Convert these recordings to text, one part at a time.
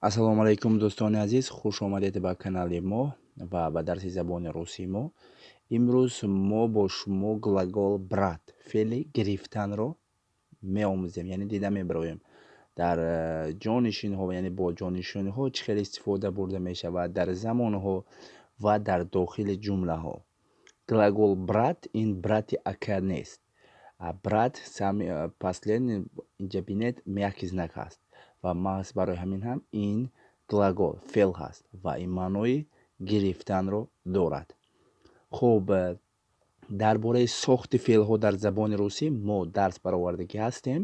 Ассалому алайкум, дӯстони азиз, хуш омадед ба канали мо ва ба дарси забони русии мо. Имрӯз мо бо шумо глагол брать, феъли гирифтанро меомӯзем, яъне дида мебароем, дар ҷонишинҳо, яъне бо ҷонишинҳо чӣ хел истифода бурда мешавад, дар замонҳо ва дар дохили ҷумлаҳо. Глагол брать ин брати ака нест. Брать самый последний, инҷа бинед, мягкий знак ҳаст ва маҳз барои ҳамин ҳам ин глагол, феъл ҳаст ва ин маънои гирифтанро дорад. Хуб, дар бораи сохти феълҳо дар забони русӣ мо дарс баровардагӣ ҳастем.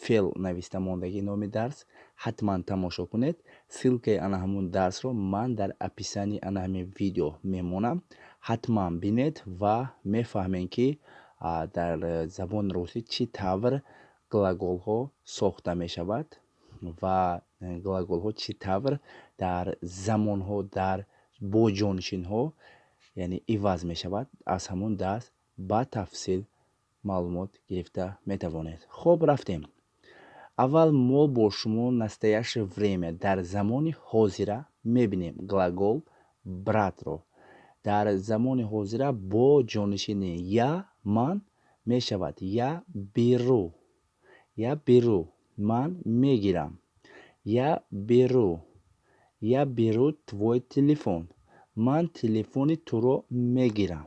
Феъл нависта мондагӣ номи дарс, ҳатман тамошо кунед. Ссылкаи ана ҳамун дарсро ман дар описании ана ҳамин видео мемонам, ҳатман бинед ва мефаҳмем, ки дар забони русӣ чӣ тавр глаголҳо сохта мешавад ва глаголҳо чӣ тавр дар замонҳо, дар бо ҷонишинҳо, яъне иваз мешавад. Аз ҳамун дарс ба тафсил маълумот гирифта метавонед. Хуб, рафтем. Аввал мо бо шумо настоящее время, дар замони ҳозира мебинем глагол братьро. Дар замони ҳозира бо ҷонишини я, ман мешавад: я беру, я беру, ман мегирам. Я беру, я беру твой телефон, ман телефони туро мегирам.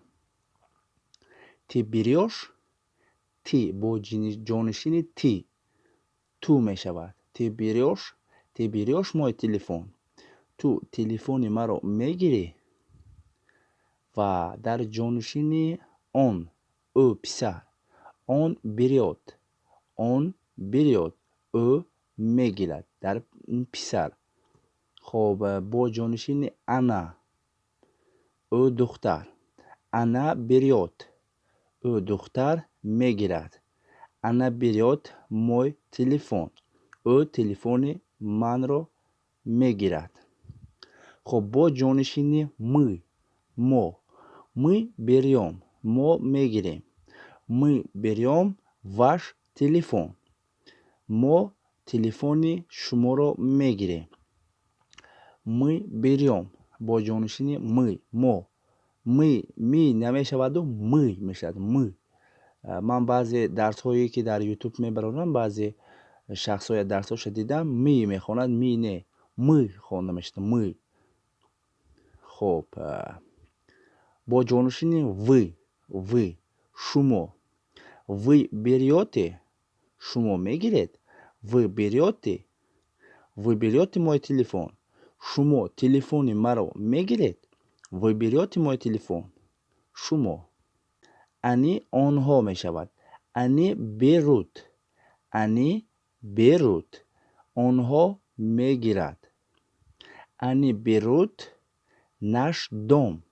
Ты берёшь, ты бо ҷонишини ты, ту мешавад. Ты берёшь, ты берёшь мой телефон, ту телефони маро мегирӣ. Ва дар ҷонишини он, ӯ, писар, он берёт, он берёт, ӯ мегирад дар писар. Хоб, бо ҷонишини она, ӯ, духтар, она берёт, ӯ, духтар мегирад. Она берёт мой телефон, ӯ телефони манро мегирад. Хоб, бо ҷонишини мы, мо, мы берём, мо мегирем. Мы берём ваш телефон, мо телефони шуморо мегирем. Мы берём бо ҷонишини мы, мо, мы, ми намешаваду мы мешавад, мы. Ман баъзе дарсҳое, ки дар Ютуб мебарорам, баъзе шахсҳоя дарсҳоша дидам, ми мехонад, ми не, мы хонда мешавад, мы. Хоб, бо ҷонишини вы, вы, шумо, вы берёте, шумо мегиред. Вы берёте, вы берёте мой телефон, шумо телефони маро мегиред. Вы берёте мой телефон, шумо. Они, онҳо мешавад. Они берут, они берут, онҳо мегирад. Они берут наш дом,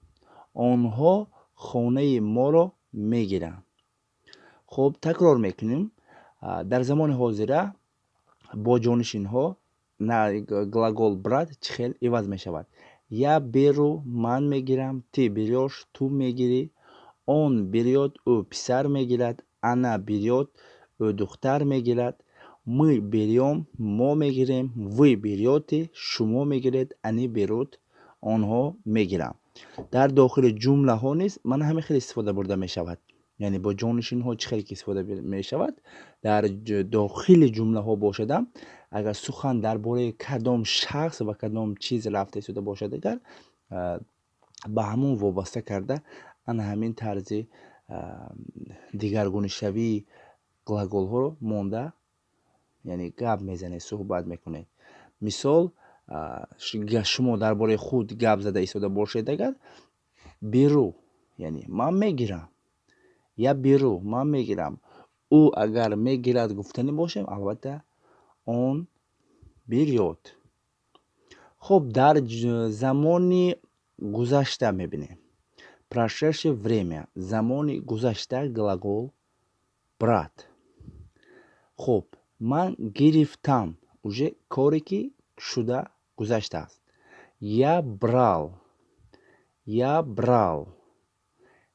онҳо хонаи моро мегиранд. Хуб, такрор мекунем. Дар замони ҳозира бо ҷонишинҳо глагол брать чӣ хел иваз мешавад? Я беру, ман мегирам. Ты берёшь, ту мегирӣ. Он берёт, ӯ, писар мегирад. Она берёт, ӯ, духтар мегирад. Мы берём, мо мегирем. Вы берёте, шумо мегиред. Они берут, онҳо мегиранд. Дар дохили ҷумлаҳо низ мана ҳамин хел истифода бурда мешавад, яъне бо ҷонишинҳо чӣ хел ки истифода мешавад дар дохили ҷумлаҳо бошадам, агар сухан дар бораи кадом шахс ва кадом чиз рафта истода бошад, агар ба ҳамон вобаста карда ана ҳамин тарзи дигаргунишавии глаголҳоро монда, яъне гап мезанед, суҳбат мекунед. Мисол, шумо дар бораи худ гап зада истода бошед агар, беру, яъне ман мегирам, я беру, ман мегирам. Ӯ агар мегирад гуфтанӣ бошем, албатта, он берёт. Хуб, дар замони гузашта мебинем, прошедшее время, замони гузашта глагол брать. Хуб, ман гирифтам, уже коре ки шуда гузаштааст. Я брал, я брал,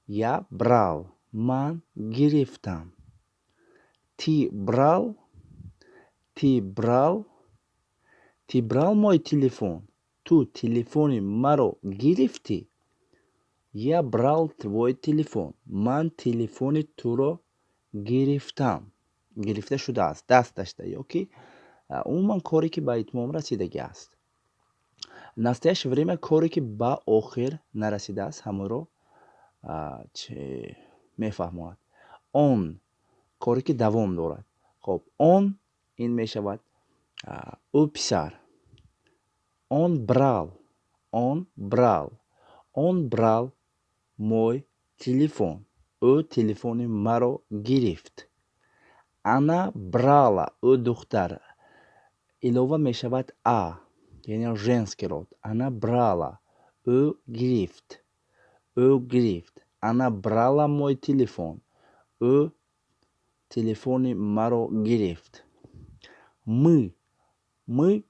я брал, ман гирифтам. Ты брал, ты брал, Ты брал мой телефон? Ту телефони маро гирифтӣ? Я брал твой телефон. Ман телефони туро гирифтам. Гирифта шудааст, даст дашта ё ки умуман коре, ки ба итмом расидагӣ аст. Настоящее время коре, ки ба охир нарасидааст, ҳамонро мефаҳмонад. Он коре, ки давом дорад. Хоб, он ин мешавад ӯ писар. Он брал, он брал, он брал мой телефон. Ӯ телефони маро гирифт. Она брала, ӯ духтар, илова мешавад а, яъне женский род. Она брала, ӯ гирифт, ӯ гирифт. Она брала мой телефон. Ӯ телефони маро гирифт. Мы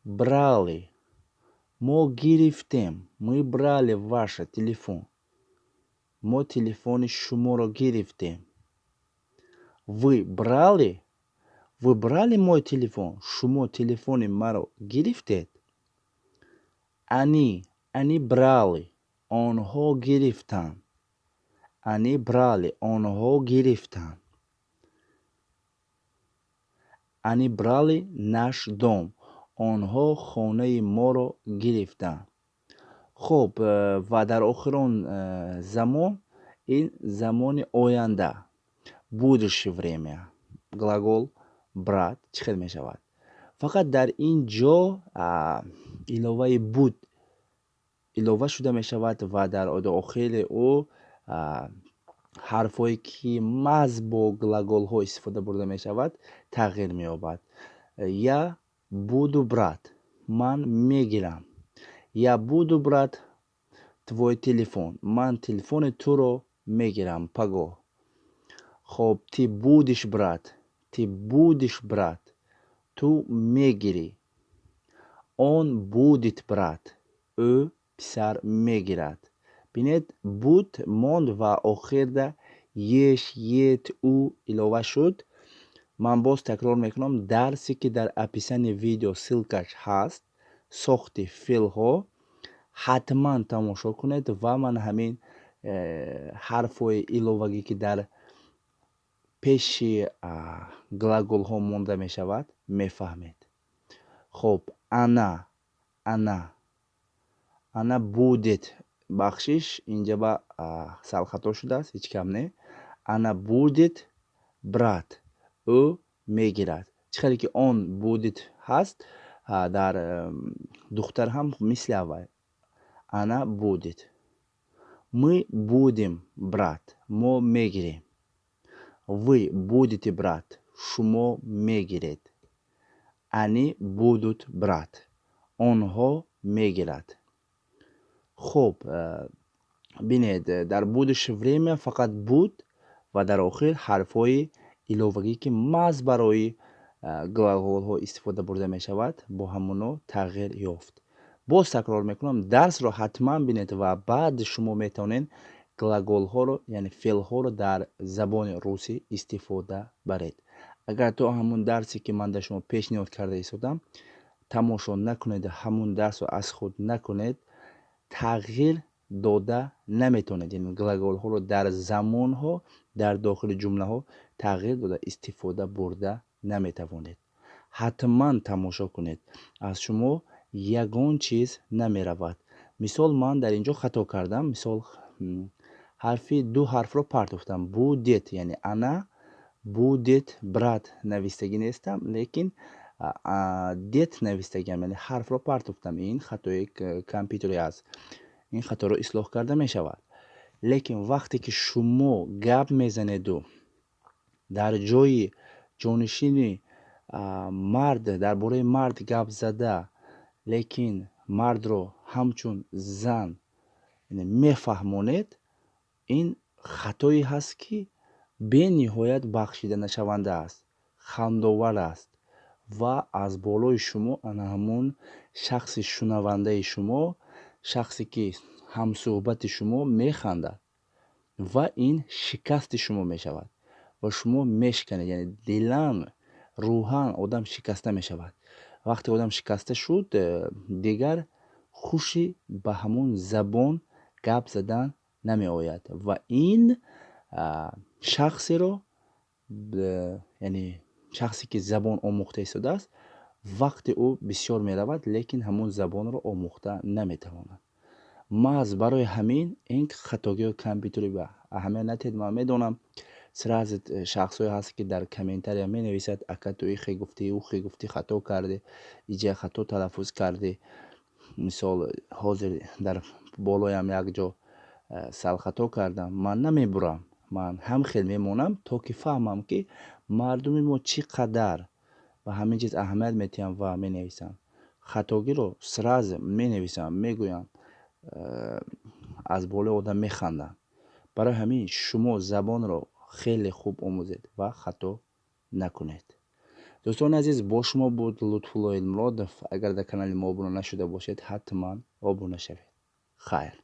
брали, мо гирифтем. Мы брали ваш телефон. Мо телефони шуморо гирифтем. Вы брали, вы брали мой телефон. Шумо телефони маро гирифтед. Они брали, онҳо гирифтанд. Они брали, онҳо гирифтанд. Они брали наш дом. Онҳо хонаи моро гирифтанд. Хуб, ва дар охир он замон, ин замони оянда, будущее время, глагол брать чӣ хел мешавад? Фақат дар ин ҷо иловаи буд илова шуда мешавад ва дар охири ӯ ҳарфҳое, ки маҳз бо глаголҳо истифода бурда мешавад, тағйир меёбад. Я буду брать, ман мегирам. Я буду брать твой телефон, ман телефони туро мегирам пагоҳ. Хоб, ты будешь брать, ты будешь брать, ту мегирӣ. Он будет брать, ӯ писар мегирад. Бинед, буд монд ва охирда ешь, ет, у илова шуд. Ман боз такрор мекунам: дарсе, ки дар описании видео ссылкаш ҳаст, сохти феълҳо, ҳатман тамошо кунед ва ман ҳамин ҳарфҳои иловагӣ, ки дар пеши глаголҳо монда мешавад, мефаҳмед. Хоб, она будет, бахшиш, инҷа ба сал хато шудааст, ҳеҷ кам не. Она будет брать, ӯ мегирад. Чӣ хеле ки он будет ҳаст, дар духтар ҳам мисли аввал она будет. Мы будем брать, мо мегирем. Вы будете брать, шумо мегиред. Они будут брать, онҳо мегирад. Хуб, бинед, дар будущее время фақат буд ва дар охир ҳарфҳои иловагӣ, ки маҳз барои глаголҳо истифода бурда мешавад, бо ҳамоно тағйир ёфт. Боз такрор мекунам: дарсро ҳатман бинед ва баъд шумо метавонед глаголҳоро, яъне феълҳоро дар забони русӣ истифода баред. Агар то ҳамун дарсе, ки ман дар шумо пешниҳод карда истодам, тамошо накунед, ҳамун дарсро аз худ накунед, тағйир дода наметавонед, яъне глаголҳоро дар замонҳо, дар дохили ҷумлаҳо тағйир дода истифода бурда наметавонед. Ҳатман тамошо кунед, аз шумо ягон чиз намеравад. Мисол, ман дар ин ҷо хато кардам. Мисол, ҳарфи ду ҳарфро партофтам, будет, яъне она будет брать навистагӣ нестам, лекин дет навистагиам, яъне ҳарфро партофтам. Ин хатои компютери аст, ин хаторо ислоҳ карда мешавад. Лекин вақте ки шумо гап мезанеду дар ҷои ҷонишини мард дар бораи мард гап зада, лекин мардро ҳамчун зан мефаҳмонед, ин хатое ҳаст, ки бениҳоят бахшиданашаванда аст, хандовар аст ва аз болои шумо ана ҳамун шахси шунавандаи шумо, шахсе ки ҳамсӯҳбати шумо, механдад ва ин шикасти шумо мешавад ва шумо мешиканед, яъне дилан, рӯҳан одам шикаста мешавад. Вақте одам шикаста шуд, дигар хуши ба ҳамон забон гап задан намеояд ва ин шахсеро, яъне шахсе, ки забон омӯхта истодааст, вақти ӯ бисёр меравад, лекин ҳамон забонро омӯхта наметавонад. Маҳз барои ҳамин ин хатогиҳои компютери ба аҳамият надиҳед. Ман медонам, сразу шахсҳое ҳаст, ки дар комментария менависад: «Ака, ту ихе гуфтӣ, ухе гуфтӣ, хато кардӣ, иҷа хато талаффуз кардӣ». Мисол, ҳозир дар болоям як ҷо сал хато кардам. Ман намебурам, ман ҳам хел мемонам, то ки фаҳмам, ки мардуми мо чӣ қадар ба ҳамин чиз аҳамият медиҳанд ва менависанд. Хатогиро сразу менависам, мегӯям, аз болои одам механданд. Барои ҳамин шумо забонро хеле хуб омӯзед ва хато накунед. Дӯстони азиз, бо шумо буд Лутфулло Илмуродов. Агар дар канали мо обуна нашуда бошед, ҳатман обуна шавед. Хайр.